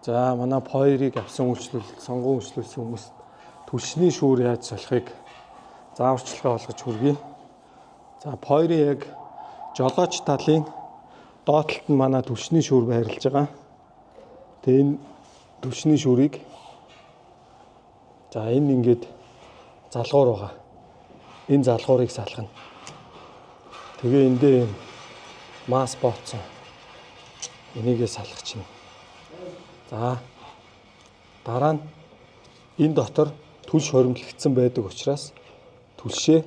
За манай Power-ыг авсан үйлчлүүлэлт, сонгон үйлчлүүлсэн хүмүүст түлшний шүүр яаж солихыг зааварчилгаа болгож хүргэе. За Power-ийн яг жолооч талын доод талд нь манай түлшний шүүр байрлаж байгаа. Тэгээ энэ түлшний шүүрийг за энэ ингээд залгуур байгаа. Энэ залгуурыг салгана. Тэгээ эндээ юм мас бооцсон. Энийгээ салгах чинь. За дараа нь энэ дотор түлш хоримтлагдсан байдаг учраас түлшээ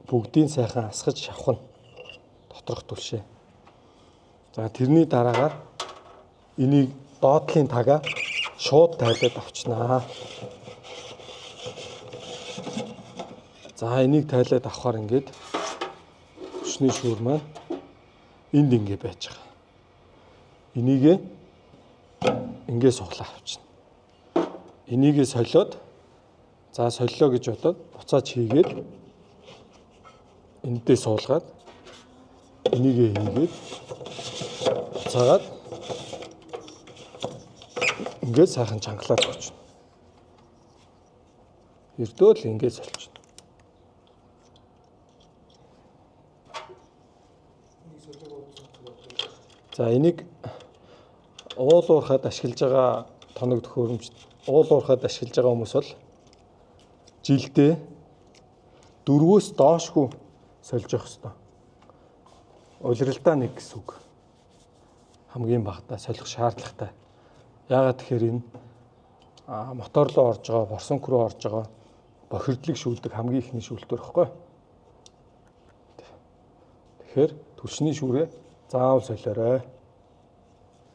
бүгдийн сайхан асгаж шавхна. Доторх түлшээ. За тэрний дараагаар энийг доотлын тага шууд тайлаад авчнаа. За энийг тайлаад авахаар ингээд түлшний шүүр маань энд ингэ байж байгаа. Энийгээ ингээ суглаа авчна. Энийгээ солиод за солилоо гэж бодоод буцааж хийгээд эндээ суулгаад энийгээ хийгээд буцаагаад ингээд сайхан чангалаад өгчнө. Ердөө л ингээд солино. За энийг уул уурхад ашиглаж байгаа тоног төхөөрөмж уул уурхад ашиглаж байгаа хүмүүс бол жилдээ 4-өөс доошгүй сольж явах ёстой. Улиралдаа нэг гэсэн үг. Хамгийн багадаа солих шаардлагатай. Яагаад тэгэхээр энэ мотор руу орж байгаа, борсонк руу орж байгаа бохирдлыг шүүлдэг хамгийн ихний шүүлтүүр байхгүй. Тэгэхээр түлшний шүүрээ заавал солиорой.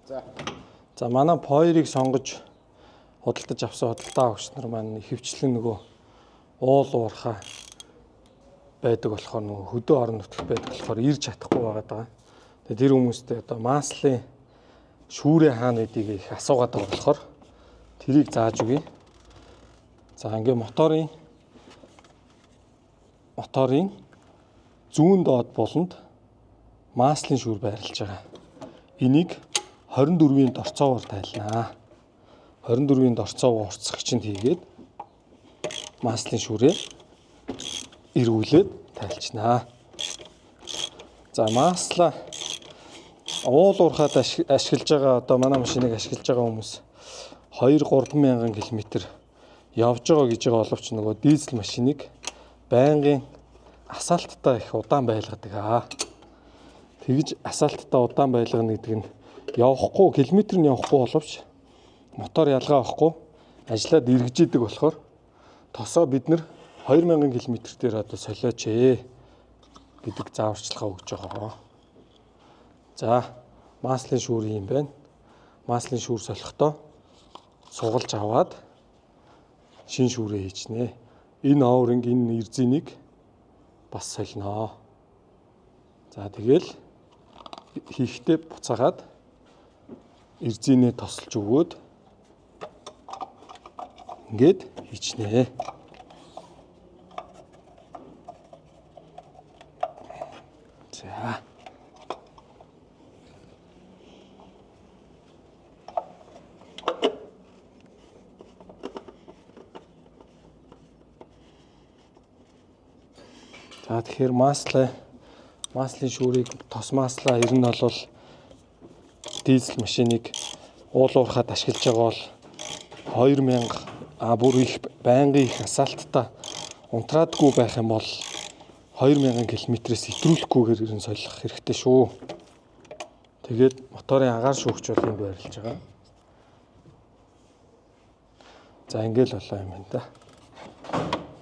За. За манай Power-ыг сонгож худалдаж авсан худалдаа авагч нар маань ихэвчлэн нөгөө уул уурхай байдаг болохоор нөгөө хөдөө орон нутгад байдаг болохоор ирж чадахгүй байгаа даа. Тэгээ тэр хүмүүстэй одоо маслын шүүрээ хаана байдгийг их асуугаад байгаа болохоор тэрийг зааж өгье. За ингээ моторын зүүн доод буланд маслын шүүр байрлаж байгаа. Энийг 24-ийн дорцоовоор тайлнаа. 24-ийн дорцоовоо уртсагчинд хийгээд маслын шүүрээ эргүүлээд тайлчнаа. За масла уул уурхад ашиглаж байгаа одоо манай машиныг ашиглаж байгаа хүмүүс 2-3 мянган километр явж байгаа гэж байгаа боловч нөгөө дизель машиныг байнгын асаалттай их удаан байлгадаг аа. Тэгж асаалттай удаан байлгана гэдэг нь явахгүй километр нь явахгүй боловч мотор ялгаа авахгүй ажиллаад эргэж идэг болохоор тосоо бид нар 2000 км дээр одоо солиоч гэдэг зааварчилгаа өгч байгаа. За маслын шүүр юм байна. Маслын шүүр солихдоо сугалж аваад шин шүүрээ хийчнэ. Энэ овринг энэ эрзинийг бас солино. За тэгэл хийхдээ буцаагаад эрзинээ тосолж өгөөд ингээд хийчнэ. За. За тэгэхээр маслын шүүрийг тос масла ер нь бол дизель машиныг уул уурхад ашиглаж байгаа бол 2000 бүр их байнгын их асаалттай унтраадгүй байх юм бол 2000 км-ээс итрүүлэхгүйгээр ер нь солих хэрэгтэй шүү. Тэгээд моторын агаар шүүгч бол энд байрлаж байгаа. За ингээл болоо юм байна да.